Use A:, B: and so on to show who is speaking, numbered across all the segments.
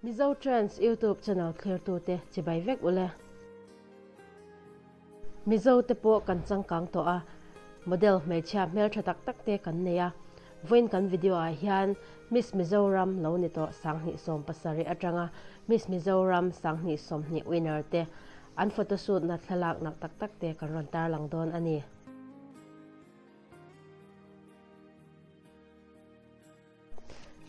A: Mizo Trends YouTube channel thlirtute chibai vek ule. Mizo te pawh kan changkang tawh a, model hmeichhia hmeltha tak tak te kan nei a. Vawiin kan video ah hian Miss Mizoram lo ni tawh 2017 atanga Miss Mizoram 2020 winner te an photoshoot na thlalak nak tak tak te kan rawn tarlang dawn a ni.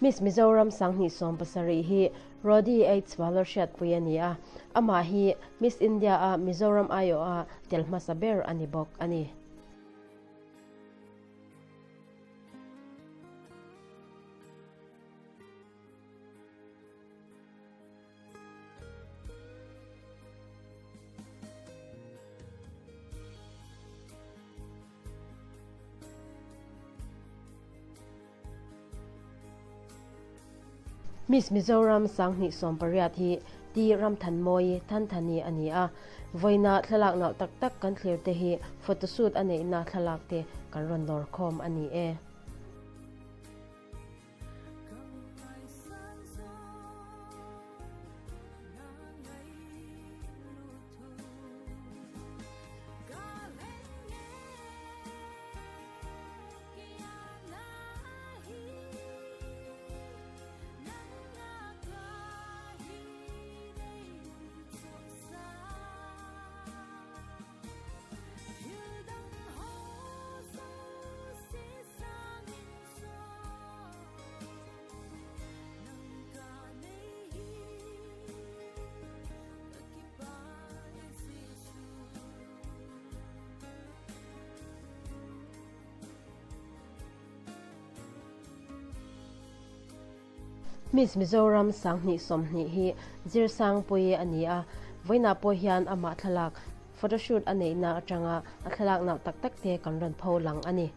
A: Miss Mizoram 2017 hi Rody H Valor hriatpui a ni a, amah hi Miss India a Mizoram aiawha tel hmasa ber a ni bawk a ni. Miss Mizoram 2018 hi T Ramthanmawii Thanthani a ni a, vawiina thlalak nalh tak tak kan thlir te hi photoshoot a neihna thlalak te kan rawn lawr khawm a ni e. Miss Mizoram 2020 hi Zirsangpuii a ni a, vawiinah pawh hian amah thlalak photoshoot a neihna atanga a thlalak nalh tak tak te kan rawn pho lang a ni.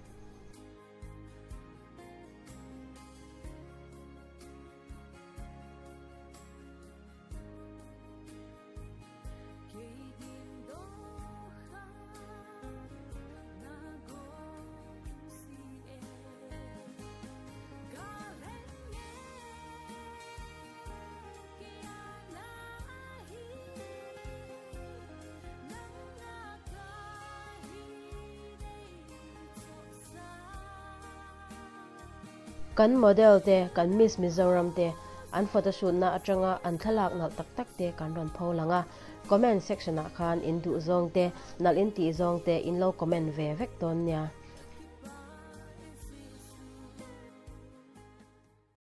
A: Kan model te, kan Miss Mizoram te an photoshoot na atanga an thlalak nalh tak tak te kan rawn pho lang a, comment section ah khan in duh zawng te, nalh in tih zawng te in lo comment ve vek dawn nia.